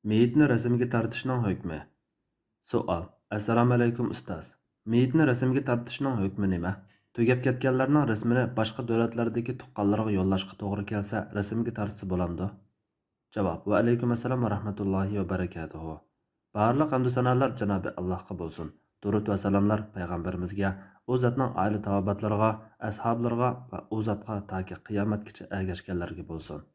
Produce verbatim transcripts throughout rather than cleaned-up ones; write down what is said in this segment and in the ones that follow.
مېيىتنى رەسىمگە تارتىشنىڭ ھۆكمى. سوئال. ئەسسالامۇئەلەيكۇم ئۇستاز. مېيىتنى رەسىمگە تارتىشنىڭ ھۆكمى نېمە؟ تۈگەپ كەتكەنلەرنىڭ رەسىمىنى باشقا دۆلەتلەردىكى تۇغقانلىرىغا يوللاشقا توغرا كەلسە، رەسىمگە تارتسا بولامدۇ؟ جاۋاب. ۋەئەلەيكۇم ئەسسالام ۋە رەھمەتۇللاھى ۋە بەرەكاتۇھۇ. بارلىق ھەمدۇ سانالار جانابى ئاللاھقا بولسۇن. دۇرۇت ۋە سالاملار پەيغەمبىرىمىزگە، ئۇ زاتنىڭ ئائىلە تاۋابىئاتلىرىغا، ئەسھابلىرىغا ۋە ئۇ زاتقا تاكى قىيامەتكىچە ئەگەشكەنلەرگە بولسۇن.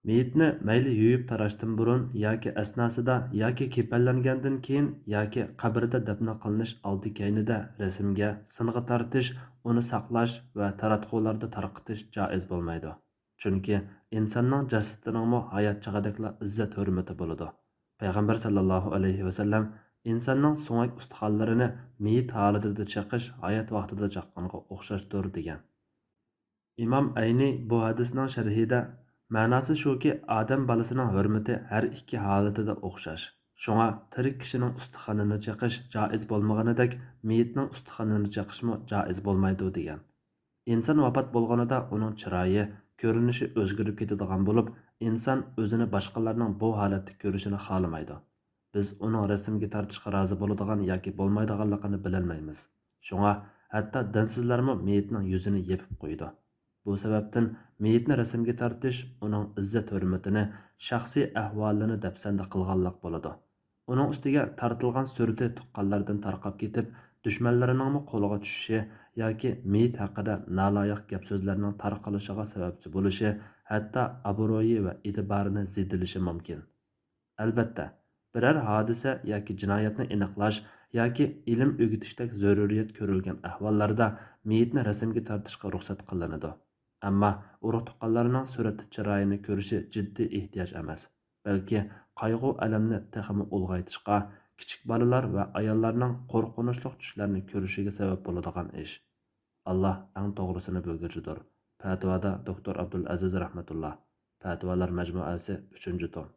مېيىتنى مەيلى يۇيۇپ تاراشتىن بۇرۇن ياكى ئەسناسىدا ياكى كېپەنلەنگەندىن كېيىن ياكى قەبرىدە دەپنە قىلىنىش ئالدى كەينىدە رەسىمگە، سىنغا تارتىش، ئۇنى ساقلاش ۋە تاراتقۇلاردا تارقىتىش جائىز بولمايدۇ. چۈنكى ئىنساننىڭ جەسىتىنىڭمۇ ھايات چېغىدەكلا ئىززەت ھۆرمىتى بولىدۇ. پەيغەمبەر سەللەللاھۇ ئەلەيھى ۋەسەللەم ئىنساننىڭ سۆڭەك ئۇستىخانلىرىنى مېيىت ھالىتىدە چېقىش ھايات ۋاقتىدا چاققانغا ئوخشاشتۇر دېگەن. ئىمام ئەينى بۇ ھەدىسنىڭ شەرھىدە، مەناسى شۇكى، ئادەم بالىسىنىڭ ھۆرمىتى ھەر ئىككى ھالىتىدە ئوخشاش. شۇڭا تىرىك كىشىنىڭ ئۇستىخىنىنى چېقىش جائىز بولمىغىنىدەك، مېيىتنىڭ ئۇستىخىنىنى چېقىشمۇ جائىز بولمايدۇ دېگەن. ئىنسان ۋاپات بولغىنىدا ئۇنىڭ چىرايى، كۆرۈنۈشى ئۆزگىرىپ كېتىدىغان بولۇپ، ئىنسان ئۆزىنى باشقىلارنىڭ بۇ ھالەتتە كۆرۈشىنى خالىمايدۇ. بىز ئۇنىڭ رەسىمگە تارتىشقا رازى بولىدىغان ياكى بولمايدىغانلىقىنى بىلەلمەيمىز. شۇڭا ھەتتا دىنسىزلارمۇ مېيىتنىڭ يۈزىنى يېپىپ قويىدۇ. بۇ سەۋەبتىن مېيىتنى رەسىمگە تارتىش ئۇنىڭ ئىززەت-ھۆرمىتىنى، شەخسىي ئەھۋالىنى دەپسەندە قىلغانلىق بولىدۇ. ئۇنىڭ ئۈستىگە تارتىلغان سۈرىتى تۇغقانلاردىن تارقاپ كېتىپ، دۈشمەنلىرىنىڭمۇ قولىغا چۈشۈشى ياكى مېيىت ھەققىدە نالايىق گەپ-سۆزلەرنىڭ تارقىلىشىغا سەۋەبچى بولۇشى، ھەتتا ئابرۇيى ۋە ئېتىبارىنى زېدىلىشى مۇمكىن. ئەلۋەتتە، بىرەر ھادىسە ياكى جىنايەتنى ئېنىقلاش ياكى ئىلىم ئۆگىتىشتەك زۆرۈرىيەت كۆرۈلگەن ئەھۋاللاردا مېيىتنى رەسىمگە تارتىشقا رۇخسەت قىلىنىدۇ. ئەمما ئۇرۇق-تۇغقانلارنىڭ سۈرەتتە چىرايىنى كۆرۈشى جىددىي ئېھتىياج ئەمەس، بەلكى قايغۇ-ئەلەمنى تېخىمۇ ئۇلغايتىشقا، كىچىك بالىلار ۋە ئاياللارنىڭ قورقۇنچلۇق چۈشلەرنى كۆرۈشىگە سەۋەب بولىدىغان ئىش. ئاللا ئەڭ توغرىسىنى بىلگۈچىدۇر. پەتىۋادا دوكتور ئابدۇلئەزىز رەھمەتۇللا. پەتىۋالار مەجمۇئەسى، ئۈچىنچى توم.